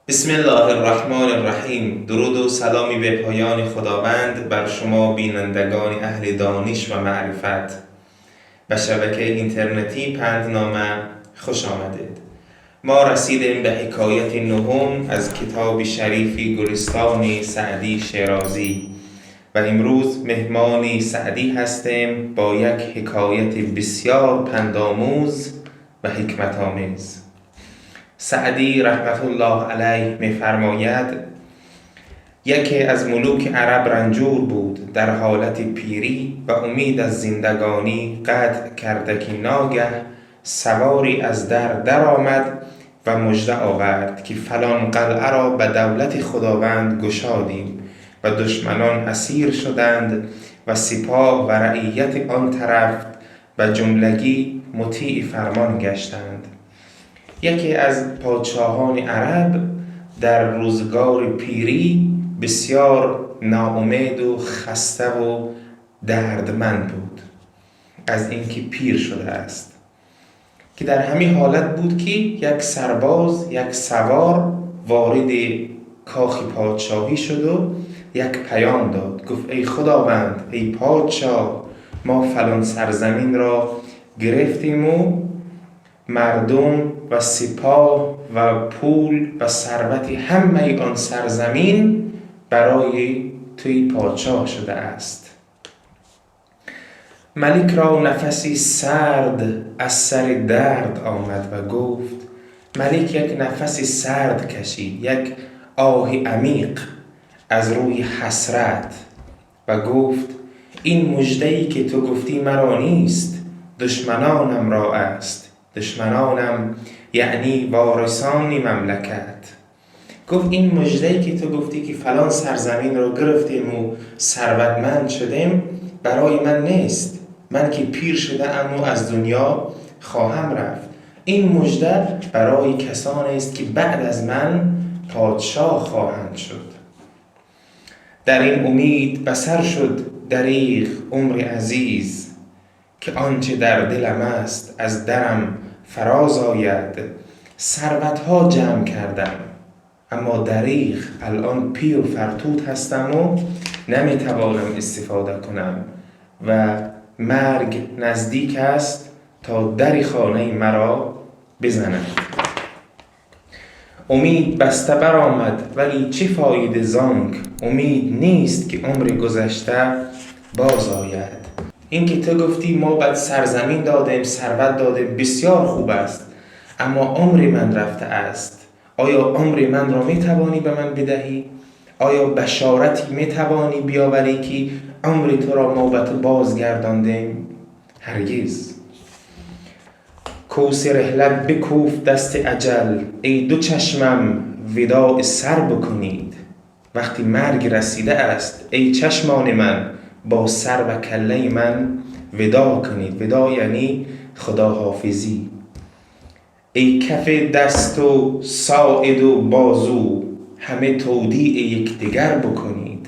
بسم الله الرحمن الرحیم. درود و سلامی به پایان خداوند بر شما بینندگان اهل دانش و معرفت. به شبکه اینترنتی پندنامه خوش آمدید. ما رسیدیم به حکایت نهم از کتاب شریف گلستان سعدی شیرازی و امروز مهمان سعدی هستیم با یک حکایت بسیار پندآموز و حکمت آمیز. سعدی رحمت الله علیه می‌فرماید: یکی از ملوک عرب رنجور بود در حالت پیری و امید از زندگانی قطع کرده که ناگه سواری از در درآمد و مژده آورد که فلان قلعه را به دولت خداوند گشادیم و دشمنان اسیر شدند و سپاه و رعیت آن طرف به جملگی مطیع فرمان گشتند. یکی از پادشاهان عرب در روزگار پیری بسیار ناامید و خسته و دردمند بود از اینکه پیر شده است، که در همین حالت بود که یک سرباز، یک سوار وارد کاخ پادشاهی شد و یک پیام داد. گفت: ای خداوند، ای پادشاه، ما فلان سرزمین را گرفتیم و مردم و سپاه و پول و ثروت همه آن سرزمین برای توی پادشاه شده است. ملک را نفسی سرد از سر درد آمد و گفت، ملک یک نفس سرد کشید، یک آه عمیق از روی حسرت و گفت: این مژده‌ای که تو گفتی مرا نیست، دشمنانم را است. دشمنانم یعنی وارثان مملکت. گفت این مژده‌ای که تو گفتی که فلان سرزمین رو گرفتیم و ثروتمند شدیم برای من نیست، من که پیر شده ام و از دنیا خواهم رفت. این مژده برای کسانی است که بعد از من پادشاه خواهند شد. در این امید بسر شد دریغ عمر عزیز، که آنچه در دلم است از درم فراز آید. ثروت‌ها جمع کردم اما دریغ الان پیر و فرتوت هستم و نمیتوانم استفاده کنم و مرگ نزدیک است تا در خانه مرا بزند. امید بسته برآمد ولی چه فایده زانک امید نیست که عمر گذشته باز آید. این که تو گفتی ما بعد سرزمین دادیم، ثروت دادیم، بسیار خوب است، اما عمر من رفته است. آیا عمر من را می توانی به من بدهی؟ آیا بشارتی می توانی بیاوری که عمر تو را ما به تو بازگرداندیم؟ هرگز. کوس رحلت بکوفت دست اجل، ای دو چشمم وداع سر بکنید. وقتی مرگ رسیده است، ای چشمان من با سر و کله من وداع کنید. وداع یعنی خداحافظی. ای کف دست و ساعد و بازو، همه تودیع یکدیگر بکنید.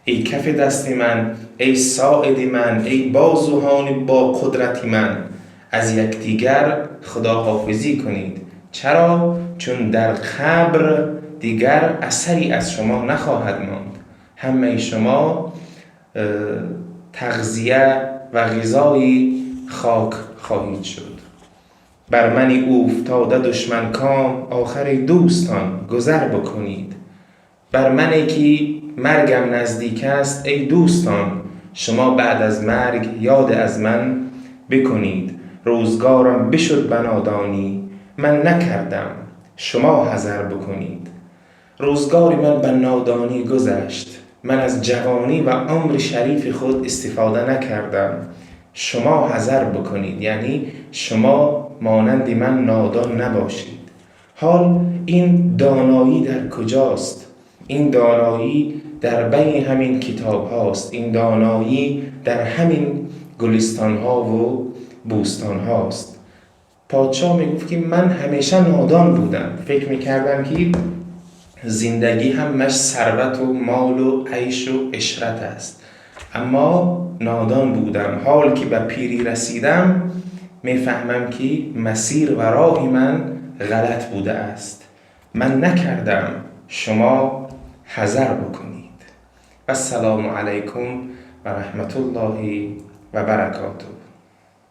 ای کف دست من، ای ساعد من، ای بازوهان با قدرت من، از یکدیگر خداحافظی کنید. چرا؟ چون در قبر دیگر اثری از شما نخواهد ماند. همه شما تغذیه و غذای خاک خواهید شد. بر من اوفتاده دشمن کام، آخر دوستان گذر بکنید. بر من که مرگم نزدیک است، ای دوستان شما بعد از مرگ یاد از من بکنید. روزگارم بشد بنادانی، من نکردم شما حذر بکنید. روزگار من به نادانی گذشت، من از جوانی و عمر شریف خود استفاده نکردم، شما حذر بکنید، یعنی شما مانند من نادان نباشید. حال این دانایی در کجاست؟ این دانایی در بین همین کتاب هاست، این دانایی در همین گلستان ها و بوستان هاست. پادشاه میگفت که من همیشه نادان بودم، فکر میکردم که زندگی همش ثروت و مال و عیش و عشرت است، اما نادان بودم. حال که به پیری رسیدم میفهمم که مسیر و راه من غلط بوده است. Ман накардам, шумо ҳазар бикунед. Вассалому алайкум ва раҳматуллоҳи ва баракотуҳ.